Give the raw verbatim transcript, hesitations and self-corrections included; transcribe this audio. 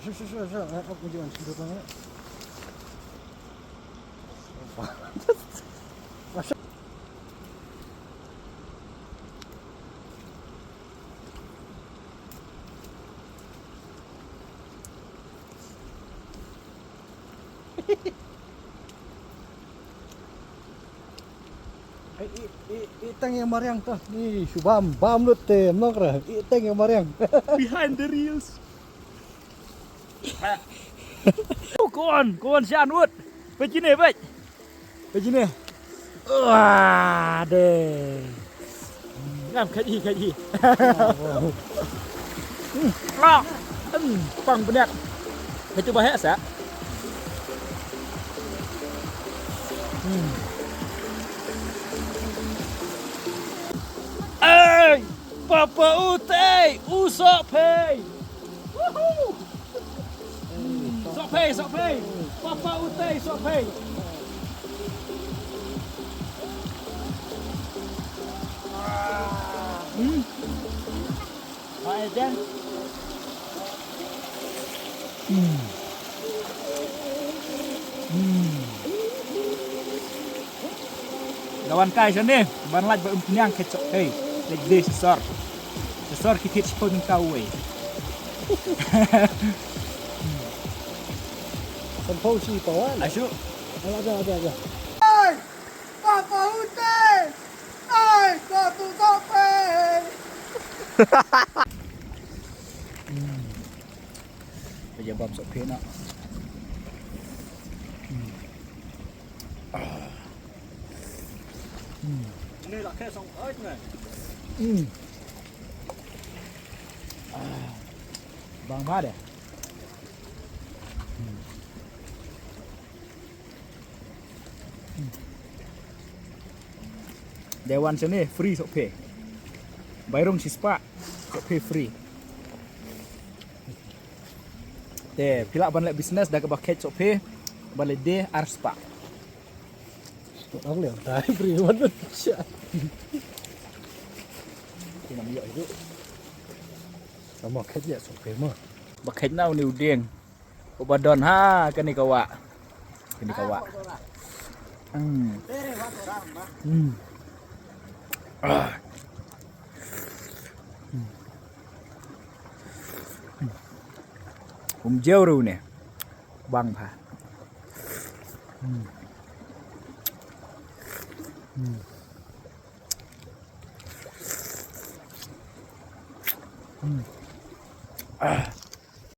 Sure, sure, sure, sure. Uh, oh, you want to do it? Eh, eh, eh, eh, tang ïa mariang ta. Ni shubam bam lut te mnok ra. Eh, tang ïa mariang. Behind the reels. Kon, kon shan wut. Pejine, pej. Pejine. Wah, de. Ngam kaji, kaji. Ah, hmm, pang bniat. Kaji bahaya sa. Hmm. Ei, Papa Utei, u Sohphei. Woohoo! Sohphei, Sohphei. Papa Utei, Sohphei. Hmm. Hai, Jen. Hmm. Hmm. Lawan kai shane, ban lait ba um pynïang khet Sohphei. Leit de shisor. Shisor ki thied shiphew nyngkong wei. Sanphew shi pawan. Ashu. Ala, ala, ala, ala. Ai, Papa Utei. Ai, Papa Utei. Hmm. Pejam bam Sohphei na. Hmm. Ah. Hmm. Ini lah ke song oi ne. Hmm. Ah. Bang ba de. Hmm. Hmm. Dei wan shane free Sohphei. Bai rung shispah Sohphei free. Te phi lah ban leh business da kaba khet Sohphei, ban leh de arspah. Ang leh dei free ban leh sha. Ki nam ïoh hidup. Sama khet ïa Sohphei ma. Ba khet na uni u dieng. Uba don ha kane ka wah. Kane ka wah. Hmm. Hmm. Ah. Hmm. Um jew ruh ne. Bang pha. Hmm. Hmm. Hmm. Ah.